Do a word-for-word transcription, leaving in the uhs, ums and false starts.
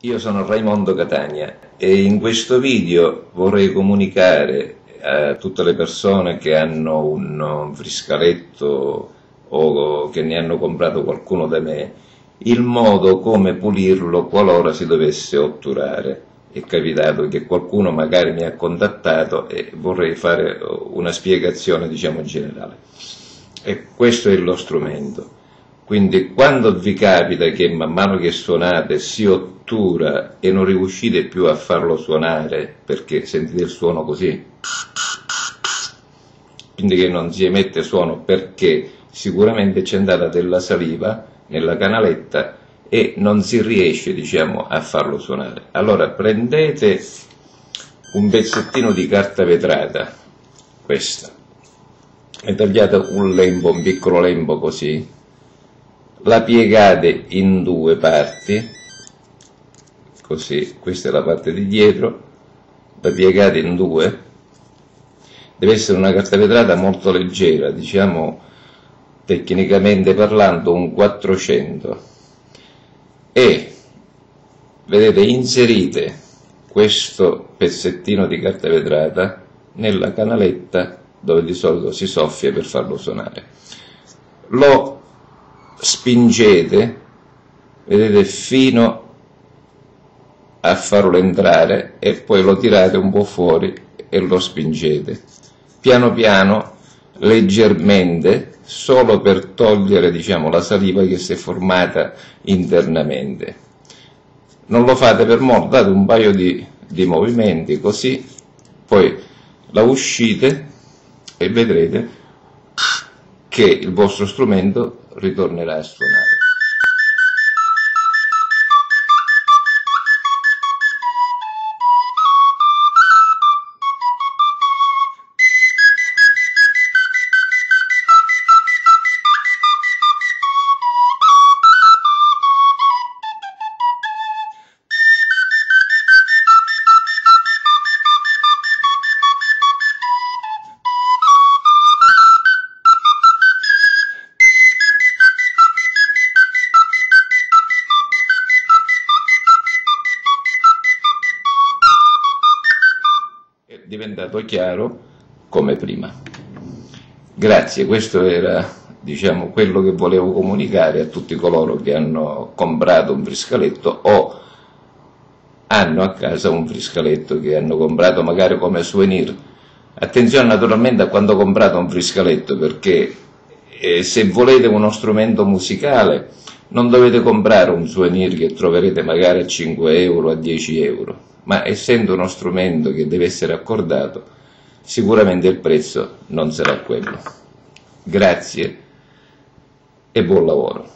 Io sono Raimondo Catania e in questo video vorrei comunicare a tutte le persone che hanno un, un friscaletto o che ne hanno comprato qualcuno da me il modo come pulirlo qualora si dovesse otturare. È capitato che qualcuno magari mi ha contattato e vorrei fare una spiegazione, diciamo, generale. E questo è lo strumento. Quindi quando vi capita che man mano che suonate si ottura e non riuscite più a farlo suonare perché sentite il suono così, quindi che non si emette suono perché sicuramente c'è andata della saliva nella canaletta e non si riesce, diciamo, a farlo suonare. Allora prendete un pezzettino di carta vetrata, questa, e tagliate un lembo, un piccolo lembo così, la piegate in due parti, così, questa è la parte di dietro, la piegate in due, deve essere una carta vetrata molto leggera, diciamo tecnicamente parlando un quattrocento, e vedete, inserite questo pezzettino di carta vetrata nella canaletta dove di solito si soffia per farlo suonare. Lo spingete, vedete, fino a farlo entrare e poi lo tirate un po' fuori e lo spingete. Piano piano, leggermente, solo per togliere, diciamo, la saliva che si è formata internamente. Non lo fate per molto, date un paio di, di movimenti così, poi la uscite e vedrete che il vostro strumento ritornerà a suonare. È diventato chiaro come prima. Grazie, questo era, diciamo, quello che volevo comunicare a tutti coloro che hanno comprato un friscaletto o hanno a casa un friscaletto che hanno comprato magari come souvenir. Attenzione naturalmente a quando comprate un friscaletto, perché eh, se volete uno strumento musicale non dovete comprare un souvenir che troverete magari a cinque euro, a dieci euro, ma essendo uno strumento che deve essere accordato, sicuramente il prezzo non sarà quello. Grazie e buon lavoro.